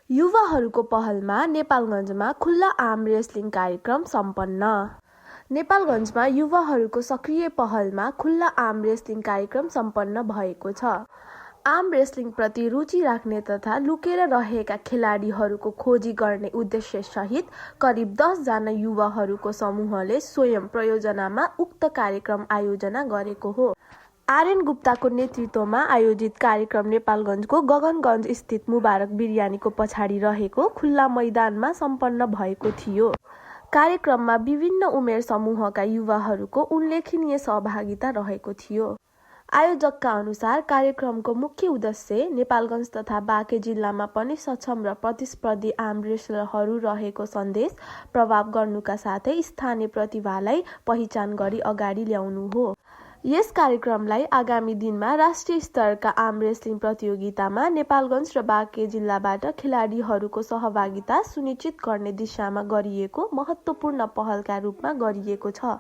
युवाहरूको पहलमा नेपालगञ्जमा खुल्ला आर्म रेस्लिङ कार्यक्रम सम्पन्न। नेपालगञ्जमा युवाहरूको सक्रिय पहलमा खुल्ला आर्म रेस्लिङ कार्यक्रम सम्पन्न भएको छ। आर्म रेस्लिङप्रति रुचि राख्ने तथा लुकेर रहेका खेलाडीहरूको खोजी गर्ने उद्देश्यसहित करिब 10 जना युवाहरूको समूहले स्वयं प्रयोजनामा उक्त कार्यक्रम आयोजना गरेको हो। आर्यन गुप्ताको नेतृत्वमा आयोजित कार्यक्रम नेपालगञ्जको गगनगञ्ज स्थित मुबारक बिरयानीको पछाडि रहेको खुल्ला मैदानमा सम्पन्न भएको थियो। कार्यक्रममा विभिन्न उमेर समूहका युवाहरूको उल्लेखनीय सहभागिता रहेको थियो। आयोजकका अनुसार कार्यक्रमको मुख्य उद्देश्य नेपालगञ्ज तथा बाँके जिल्लामा पनि सक्षम र प्रतिस्पर्धी आर्म रेस्लरहरू रहेको सन्देश प्रभाव गर्नुका साथै स्थानीय प्रतिभालाई पहिचान गरी अगाडि ल्याउनु हो। यस कार्यक्रमलाई आगामी दिनमा राष्ट्रिय स्तरका आर्म रेस्लिङ प्रतियोगितामा नेपालगञ्ज र बाँके जिल्लाबाट खेलाडीहरूको सहभागिता सुनिश्चित गर्ने दिशामा गरिएको महत्त्वपूर्ण पहलका रूपमा गरिएको छ।